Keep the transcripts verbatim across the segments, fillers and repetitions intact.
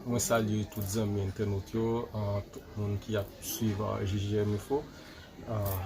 Mwen salye tout zanmi entènot yo, ah, tout moun ki ap swiv, ah, J J M Info. Ah,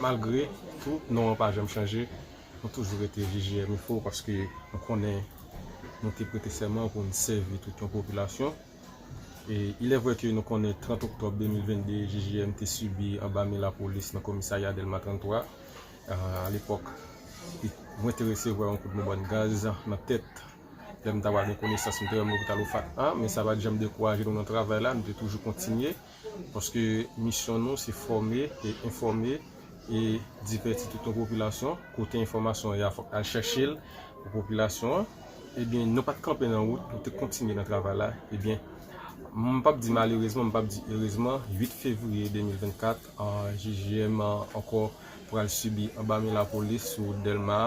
Malgre tou, non an pa janm chanje. Nou toujou rete J J M Info paske nou konnen nou te prete sèman pou n sèvi tout yon popilasyon. E il est vrai ke nou konnen trant oktòb de mil venn de, J J M te sibi anba men lapolis nan komisarya Dèlma trant twa. A lepòk, mwen te resevwa yon kout bonbòn gaz nan tèt. Lè m ta pral gen konesans, m te wè m lopital Ofat an, men sa pa t janm dekouraje nou nan travay la, nou te toujou kontinye. Paske misyon nou, se fòme e enfòme e divèti tout yon popilasyon. Kote enfòmasyon an ye a, fòk al chèche l pou popilasyon an. Ebyen, nou pa t kanpe nan wout, nou te kontinye nan travay la. Ebyen, m p ap di malerezman, m p ap di erezman, uit fevriye de mil vennkat, an, J J M an ankò pral sibi anba men lapolis sou Dèlma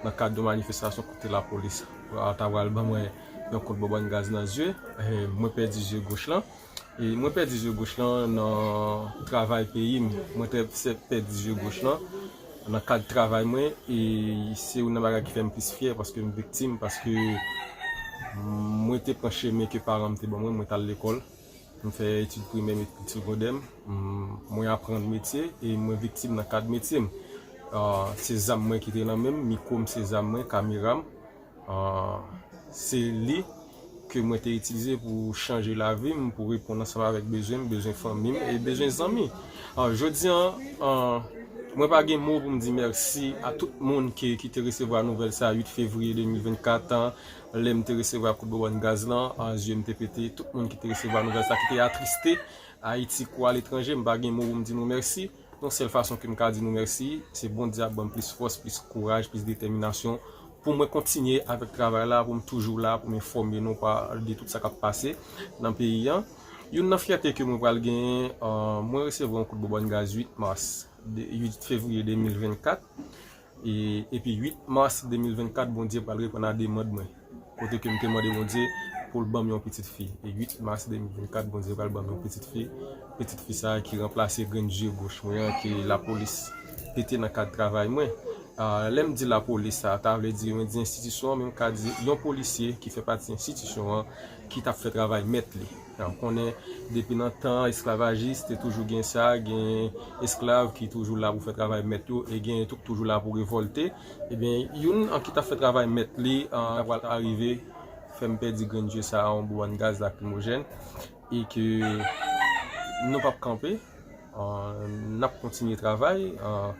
nan kad yon manifestasyon kote lapolis, a, ta pral ban mwen yon kout bonbòn gaz nan zye. E, mwen pèdi zye goch lan. E mwen pèdi zye goch lan nan travay peyi m. Mwen te, se pèdi zye goch lan nan kad travay mwen. E se youn nan bagay ki fè m plis fyè paske m viktim, paske mwen te pran chemen ke paran m te ban mwen, mwen t al lekòl. M fè etid primè m, etid segondè m. M, mwen aprann metye e mwen viktim nan kad metye m. Ah, se zam mwen ki te nan men m, mikwo m se zam mwen, kamera m. Ah, se li ke mwen te itilize pou chanje lavi m, pou reponn ansanm avèk bezwen m, bezwen fanmi m e bezwen zanmi. Ah, jodi a, ah, mwen pa gen mo pou m di mèsi a tout moun ki, ki te resevwa nouvèl sa uit fevriye de mil vennkat an, lè m te resevwa kout bonbòn gaz lan, ah, zye m te pete. Tout moun ki te resevwa nouvèl sa, ki te atriste, Ayiti kou aletranje, m pa gen mo pou m di nou mèsi. Yon sèl fason ke m ka di nou mèsi, se Bondye ap ban m plis fòs, plis kouraj, plis detèminasyon pou mwen kontinye avèk travay la, pou m toujou la, pou m enfòme nou pa, de tout sa k ap pase nan peyi a. Youn nan fyète ke mwen pral genyen, ah, mwen resevwa yon kout bonbòn gaz uit mas, de, uit fevriye de mil vennkat. E, epi uit mas de mil vennkat, Bondye pral reponn a demann mwen. Kote ke m te mande Bondye pou l ban m yon pitit fi. E uit mas de mil vennkat, Bondye pral ban m yon pitit fi. Pitit fi sa a ki ranplase grenn zye goch mwen an, ke lapolis pete nan kad travay mwen. Ah, lè m di lapolis, sa ta vle di, mwen di enstitisyon an, men m ka di yon polisye ki fè pati enstitisyon an, ki t ap fè travay mèt li. Ou konnen, depi nan tan esklavajis, te toujou gen sa, gen esklav ki toujou la pou fè travay mèt yo, e gen tou k toujou la pou revòlte. Ebyen, youn an ki t ap fè travay mèt li, an, ta pral arive fè m pèdi grenn je sa a, yon bouwòn gaz lakrimojèn, e ke nou p ap kanpe, an, n ap kontinye travay, an,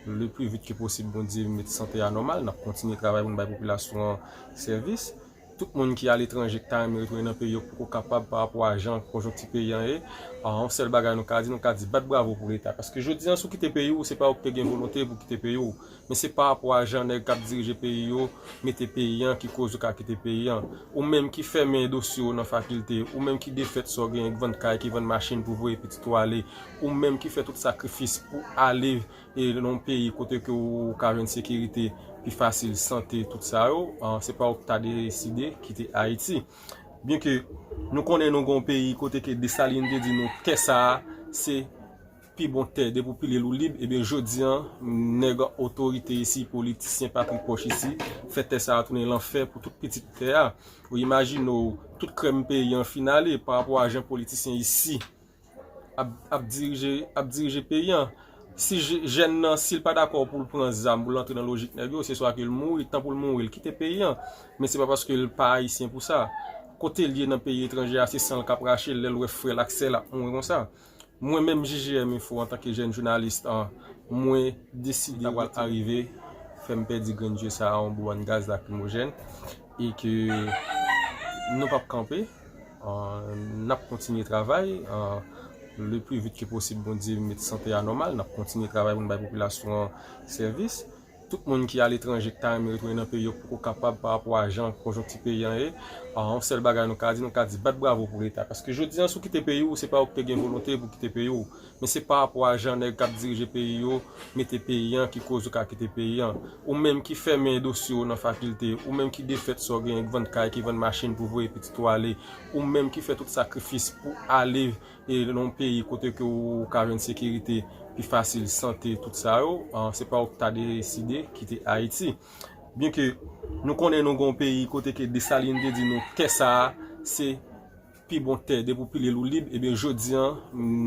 le pli vit ke posib, Bondye met sante a nòmal, n ap kontinye travay pou n bay popilasyon an sèvis. Tout moun ki aletranje, ki ta renmen retounen nan peyi yo, poko kapab pa rapò a jan konjonkti peyi an ye. Ah, yon sèl bagay nou ka di, nou ka di bat bravo pou Leta. Paske jodi an, si w kite peyi w, se pa ou ki te gen volonte pou kite peyi w. Men se pa rapò a jan nèg k ap dirije peyi yo mete peyi an ki koz ou ka kite peyi an. Ou menm ki fèmen dosye w nan fakilte, ou menm ki defèt sa w genyen, ki vann kay, ki vann machin pou voye pitit ou ale, ou menm ki fè tout sakrifis pou ale e nan yon peyi kote ke ou ka jwenn sekirite pi fasil, sante, tout sa yo, ah, se pa ou ki ta deside kite Ayiti. Byen ke nou konnen nou gen yon peyi kote ke Desalin te di nou tè sa a, se pi bon tè, depi w pile l ou lib, ebyen jodi an, nèg otorite isi, politisyen, patri pòch isi, fè tè sa a tounen lanfè pou tout pitit tè a. Ou imajine w, tout krèm peyi an fin ale, pa rapò a jan politisyen isi ap, ap dirije, ap dirije peyi an. Si je-, jèn nan, si l pa dakò pou l pran zam, pou l antre nan lojik nèg yo, se swa ke l mouri, tan pou l mouri, l kite peyi an. Men se pa paske l pa ayisyen pou sa. Kote l ye nan peyi etranje a, se san l k ap rache l, lè l wè frè l ak sè l ap mouri konsa. Mwen menm, J J M Info, antanke jèn jounalis, an, mwen deside ta pral arive fè m pèdi grenn je sa a, yon bouwòn gaz lakrimojèn, e ke nou p ap kanpe, an, n ap kontinye travay, an, le pli vit ke posib, Bondye met sante a nòmal, n ap kontinye travay pou n bay popilasyon an sèvis. Tout moun ki aletranje, ki ta renmen retounen nan peyi yo, poko kapab pa rapò a jan konjonkti peyi an ye. Ah, yon sèl bagay nou ka di, nou ka di bat bravo pou Leta. Paske jodi an, si w kite peyi w, se pa ou ki te gen volonte pou kite peyi w. Men se pa rapò a jan nèg k ap dirije peyi yo mete peyi an ki koz ou ka kite peyi an. Ou menm ki fèmen dosye w nan fakilte, ou menm ki defèt sa w genyen, ki vann kay, ki vann machin pou voye pitit ou ale, ou menm ki fè tout sakrifis pou ale e nan yon peyi kote ke ou ka jwenn sekirite pi fasil, sante, tout sa yo, ah, se pa ou ki ta deside kite Ayiti. Byen ke nou konnen nou gen yon peyi kote ke Desalin te di nou tè sa a, se pi bon tè, depi w pile l ou lib, ebyen jodi an,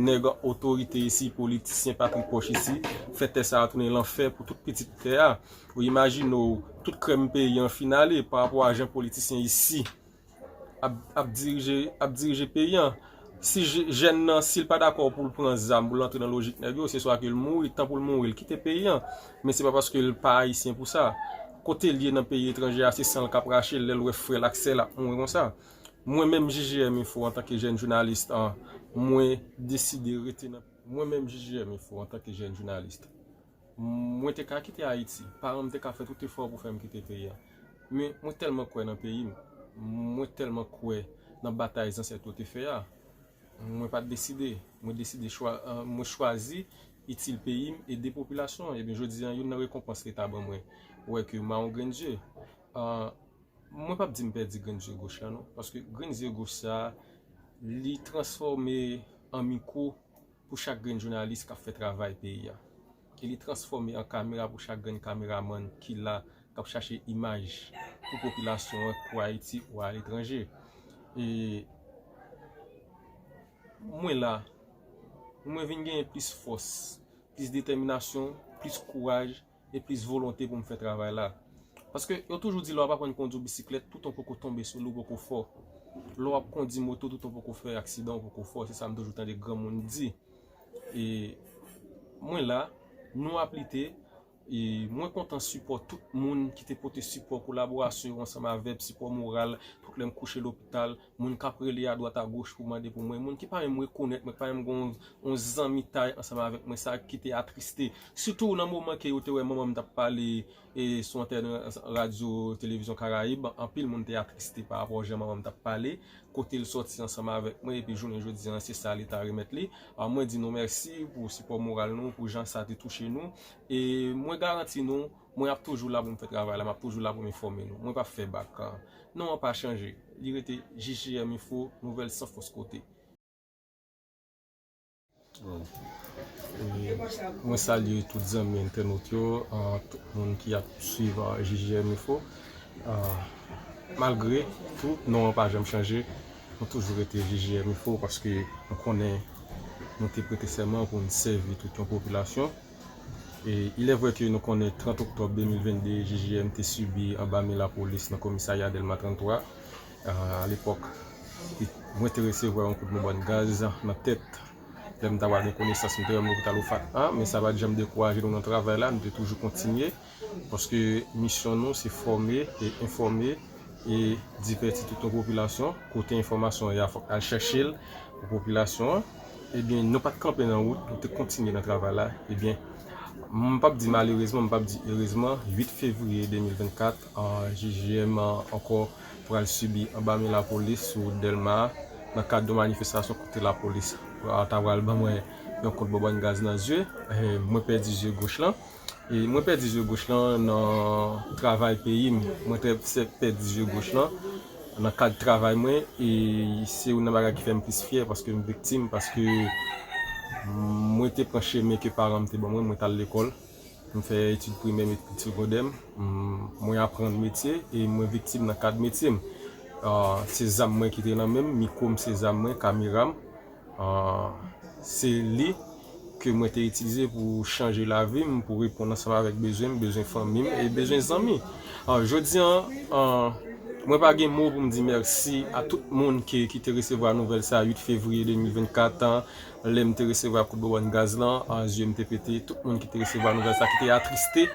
nèg otorite isi, politisyen, patri pòch isi, fè tè sa a tounen lanfè pou tout pitit tè a. Ou imajine w, tout krèm peyi an fin ale, pa rapò a jan politisyen isi ap, ap dirije, ap dirije peyi an. Si je-, jèn nan, si l pa dakò pou l pran zam, pou l antre nan lojik nèg yo, se swa ke l mouri, tan pou l mouri, l kite peyi an. Men se pa paske l pa ayisyen pou sa. Kote l ye nan peyi etranje a, se san l k ap rache l, lè l wè frè l ak sè l ap mouri konsa. Mwen menm, J J M Info, antanke jèn jounalis, an, mwen deside rete nan, mwen menm, J J M Info, antanke jèn jounalis, mwen te ka kite Ayiti. Paran m te ka fè tout efò pou fè m kite peyi a. Men mwen tèlman kwè nan peyi m. Mwen tèlman kwè nan batay zansèt yo te fè a. Mwen pa t deside. Mwen deside chwa-, eh, mwen chwazi itil peyi m, ede popilasyon an. Ebyen, jodi an, youn nan rekonpans Leta ban mwen, wè ke m a yon grenn je. Ah, mwen p ap di m pèdi grenn je goch la, non. Paske grenn je goch sa, li transfòme an mikwo pou chak grenn jounalis k ap fè travay peyi a. E li transfòme an kamera pou chak grenn kameramann ki la, k ap chache imaj pou popilasyon an, kwa Ayiti ou aletranje. E mwen la, mwen vin genyen plis fòs, plis detèminasyon, plis kouraj, e plis volonte pou m fè travay la. Paske yo toujou di lè w ap aprann kondwi bisiklèt, toutan w poko tonbe sou li, w poko fò. Lè w ap kondi moto, toutan w poko fè aksidan, w poko fò. Se sa m toujou tande granmoun di. E mwen la, nou ap lite, e mwen kontan sipò tout moun ki te pote sipò, kolaborasyon yo ansanm avè m, sipò moral, tout lè m kouche lopital, moun k ap rele adwat agoch pou mande pou mwen, moun ki pa menm rekonèt mwen, ki pa menm gen yon, yon zanmitay ansanm avèk mwen, sa ki te atriste. Sitou nan moman ke yo te wè manman m t ap pale, e, sou antèn radyo Televizyon Karayib, anpil moun te atriste pa rapò jan manman m t ap pale, kote l sòti ansanm avèk mwen, epi jounen jodi an, se sa Leta remèt li. A, mwen di nou mèsi pou sipò moral nou, pou jan sa te touche nou, e mwen garanti nou, mwen ap toujou la pou m fè travay la, m ap toujou la pou m enfòme nou. Mwen p ap fè bak. Non an pa chanje. Li rete J J M Info, nouvèl san fòs kote. Bon. E mwen salye tout zanmi entènot yo, ah, tout moun ki ap swiv, ah, J J M Info. Ah, malgre tou, non an pa janm chanje, nou toujou rete J J M Info paske nou konnen nou te prete sèman pou n sèvi tout yon popilasyon. E il est vrai ke nou konnen trant oktòb de mil venn de, J J M te sibi anba men lapolis nan komisarya Dèlma trant twa. Ah, alepòk, mwen te resevwa yon kout bonbòn gaz nan tèt. Lè m ta pral gen konesans, m te wè m lopital Ofat an, men sa pa t janm dekouraje nou nan travay la, nou te toujou kontinye, paske misyon nou se fòme e enfòme e divèti tout yon popilasyon. Kote enfòmasyon an ye a, fòk al chèche l pou popilasyon an. Ebyen, nou pa t kanpe nan wout, nou te kontinye nan travay la. Ebyen, m p ap di malerezman, m p ap di erezman, uit fevriye de mil vennkat, ah, J J M ankò pral sibi anba men lapolis sou Dèlma nan kad yon manifestasyon kote lapolis, ah, ta pral ban mwen yon kout bonbòn gaz nan zye. Eh, mwen pèdi zye goch lan. E mwen pèdi zye goch lan nan travay peyi m. Mwen trè, se pèdi zye goch lan nan kad travay mwen. E se youn nan bagay ki fè m plis fyè paske m viktim, paske mwen te pran chemen ke paran m te ban mwen, mwen t al lekòl. M fè etid primè m, etid segondè m. M, mwen aprann metye e mwen viktim nan kad metye m. Ah, se zam mwen ki te nan men m, mikwo m se zam mwen, kamera m. Ah, se li ke mwen te itilize pou chanje lavi m, pou reponn ansanm avèk bezwen m, bezwen fanmi m e bezwen zanmi. Ah, jodi an, ah, mwen pa gen mo pou m di mèsi a tout moun ki, ki te resevwa nouvèl sa uit fevriye de mil vennkat an, lè m te resevwa kout bonbòn gaz lan, ah, zye m te pete. Tout moun ki te resevwa nouvèl sa, ki te atriste,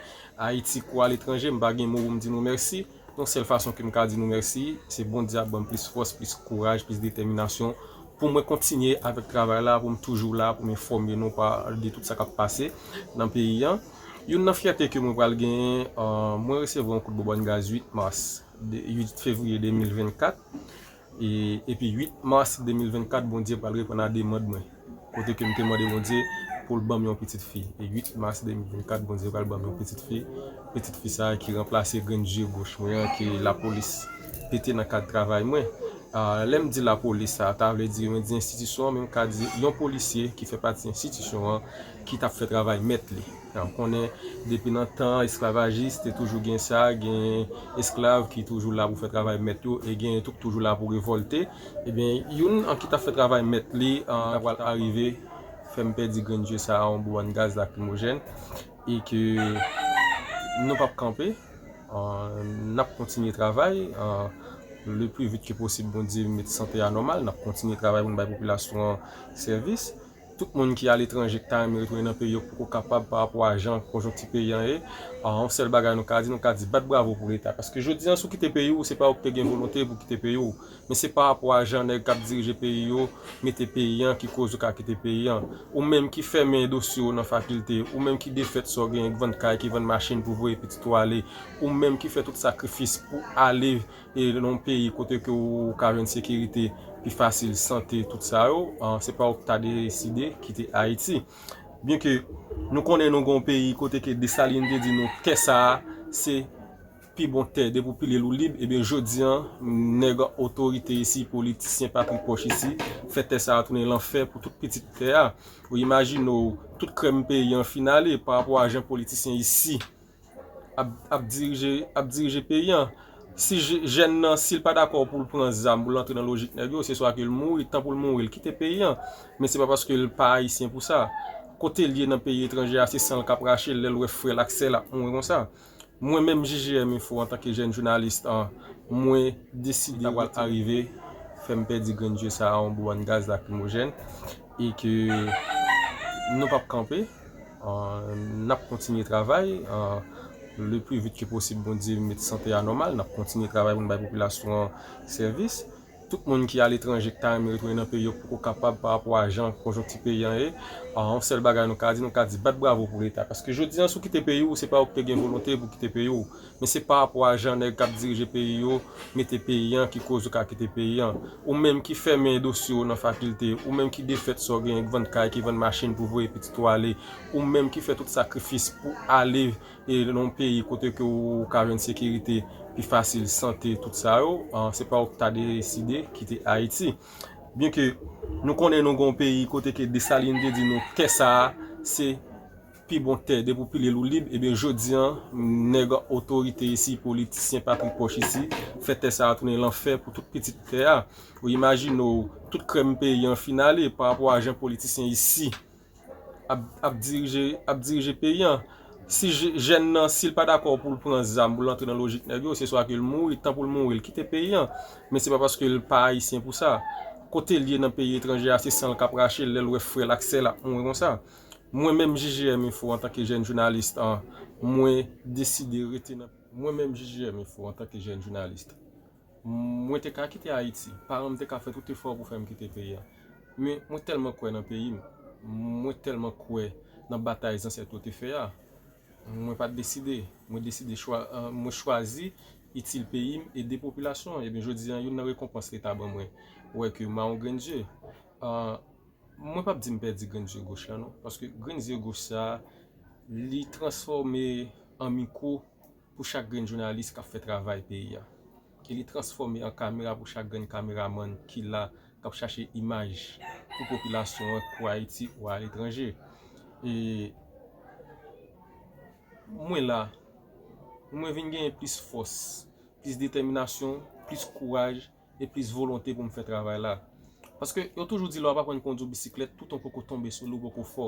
Ayiti kou aletranje, m pa gen mo pou m di nou mèsi. Yon sèl fason ke m ka di nou mèsi, se Bondye ap ban m plis fòs, plis kouraj, plis detèminasyon pou mwen kontinye avèk travay la, pou m toujou la, pou m enfòme nou pa, de tout sa k ap pase nan peyi an. Youn nan fyète ke mwen pral genyen, ah, mwen resevwa yon kout bonbòn gaz uit mas, de, uit fevriye de mil vennkat. E, epi uit mas de mil vennkat, Bondye pral reponn a demann mwen. Kote ke m te mande Bondye pou l ban m yon pitit fi. E uit mas de mil vennkat, Bondye pral ban m yon pitit fi. Pitit fi sa a ki ranplase grenn zye goch mwen an ke lapolis pete nan kad travay mwen. Ah, lè m di lapolis sa, ta vle di, mwen di enstitisyon an, men m ka di yon polisye ki fè pati enstitisyon an, ki t ap fè travay mèt li. Ou konnen, depi nan tan esklavajis, te toujou gen sa, gen esklav ki toujou la pou fè travay mèt yo, e gen tou k toujou la pou revòlte. Ebyen, youn an ki t ap fè travay mèt li, an, pral arive fè m pèdi grenn zye sa a, yon bonbòn gaz lakrimojèn, e ke nou p ap kanpe, an, n ap kontinye travay, an, le pli vit ke posib, Bondye met sante a nòmal, n ap kontinye travay pou n bay popilasyon an sèvis. Tout moun ki aletranje k ta renmen retounen nan peyi yo poko kapab pa rapò a jan konjonkti peyi an ye. Ah, yon sèl bagay nou ka di, nou ka di bat bravo pou Leta. Paske jodi an, si w kite peyi w, se pa ou ki te gen volonte pou kite peyi w. Men se pa rapò a jan nèg k ap dirije peyi yo mete peyi an ki koz ou ka kite peyi an. Ou menm ki fèmen dosye w nan fakilte, ou menm ki defèt sa w genyen, k vann kay, ki vann machin pou voye pitit ou ale, ou menm ki fè tout sakrifis pou ale e nan yon peyi kote ke ou ka jwenn sekirite pi fasil, sante, tout sa yo, ah, se pa ou ki ta deside kite Ayiti. Byen ke nou konnen nou gen yon peyi kote ke Desalin te di nou tè sa a se pi bon tè, depi w pile l ou lib, ebyen jodi an, nèg otorite isi, politisyen patri pòch isi, fè tè sa a tounen lanfè pou tout pitit tè a. Ou imajine w, tout krèm peyi an fin ale pa rapò a jan politisyen isi ap, ap dirije, ap dirije peyi an. Si je-, jèn nan, si l pa dakò pou l pran zam, pou l antre nan lojik nèg yo, se swa ke l mouri, tan pou l mouri, l kite peyi an. Men se pa paske l pa ayisyen pou sa. Kote l ye nan peyi etranje a, se san l k ap rache l lè l wè frè l ak sè l ap mouri konsa. Mwen menm, J J M Info, antanke jèn jounalis, an, mwen deside ta pral arive fè m pèdi grenn zye sa a, yon bonbòn gaz lakrimojèn, e ke nou p ap kanpe. Ah, n ap kontinye travay, ah, le pli vit ke posib, Bondye met sante a nòmal, n ap kontinye travay pou n bay popilasyon an sèvis. Tout moun ki aletranje k ta renmen retounen nan peyi yo poko kapab pa rapò a jan konjonkti peyi an ye. Ah, yon sèl bagay nou ka di, nou ka di bat bravo pou Leta. Paske jodi an, si w kite peyi w, se pa ou ki te gen volonte pou kite peyi w. Men se pa rapò a jan nèg k ap dirije peyi yo mete peyi an ki koz ou ka kite peyi an. Ou menm ki fèmen dosye w nan fakilte, ou menm ki defèt sa w genyen, ki vann kay, ki vann machin pou voye pitit ou ale, ou menm ki fè tout sakrifis pou ale e nan yon peyi kote ke ou ka jwenn sekirite pi fasil, sante, tout sa yo, ah, se pa ou ki ta deside kite Ayiti. Byen ke nou konnen nou gen yon peyi kote ke Desalin te di nou tè sa a Se pi bon tè, depi w pile l ou lib, ebyen jodi an, nèg otorite isi, politisyen pa pi pwòch isi, fè tè sa a tounen lanfè pou tout pitit tè a. Ou imajine w, tout krèm peyi an fin ale pa rapò a jan politisyen isi ap, ap dirije, ap dirije peyi an. Si je- jèn nan, si l pa dakò pou l pran zam, pou l antre nan lojik nèg yo, se swa ke l mouri, tan pou l mouri, l kite peyi an. Men se pa paske l pa ayisyen pou sa. Kote l ye nan peyi etranje a, se san l k ap rache l, lè l wè frè l ak sè l ap mouri konsa. Mwen menm J J M Info, antanke jèn jounalis, an, mwen deside rete nan, mwen menm J J M Info, antanke jèn jounalis, mwen te ka kite Ayiti, paran m te ka fè tout efò pou fè m kite peyi a. Men mwen tèlman kwè nan peyi m, mwen tèlman kwè nan batay zansèt yo te fè a, mwen pa t deside, mwen deside chwa, an, mwen chwazi itil peyi m, ede popilasyon an. Ebyen jodi an, youn nan rekonpans Leta ban mwen, wè ke m a yon grenn zye. An, mwen p ap di m pèdi grenn zye goch la non, paske grenn zye goch sa, li transfòme an mikwo pou chak grenn jounalis k ap fè travay peyi a. E li transfòme an kamera pou chak grenn kameramann ki la, k ap chache imaj pou popilasyon an, kou Ayiti ou aletranje. E mwen la, mwen vin genyen plis fòs, plis detèminasyon, plis kouraj e plis volonte pou m fè travay la. Paske yo toujou di lè w ap aprann kondwi bisiklèt, tout on poko tonbe sou li, ou poko fò.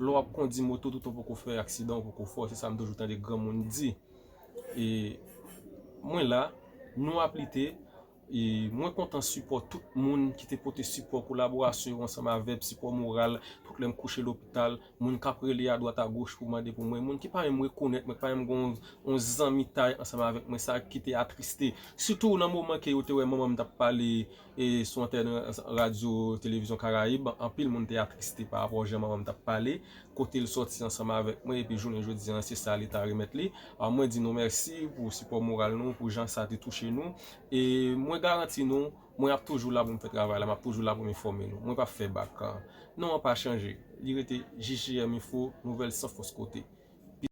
Lè w ap kondwi moto, tout on poko fè aksidan, ou poko fò. Se sa m toujou tande granmoun di. E mwen la, nou ap lite. E mwen kontan sipò tout moun ki te pote sipò, kolaborasyon yo ansanm avè m, sipò moral, tout lè m kouche lopital, moun k ap rele adwat agoch pou mande pou mwen, moun ki pa menm rekonèt mwen, ki pa menm gen yon, yon zanmitay ansanm avèk mwen, sa ki te atriste. Sitou nan moman ke yo te wè manman m t ap pale e sou antèn radyo televizyon Karayib, anpil moun te atriste pa rapò jan manman m t ap pale, kote l sòti ansanm avèk mwen, epi jounen jodi an, se sa Leta remèt li. A, mwen di nou mèsi pou sipò moral nou, pou jan sa te touche nou. E mwen garanti nou, mwen ap toujou la pou m fè travay la, m ap toujou la pou m enfòme nou. Mwen p ap fè bak. Non an pa chanje. Li rete J J M Info, nouvèl san fòs kote.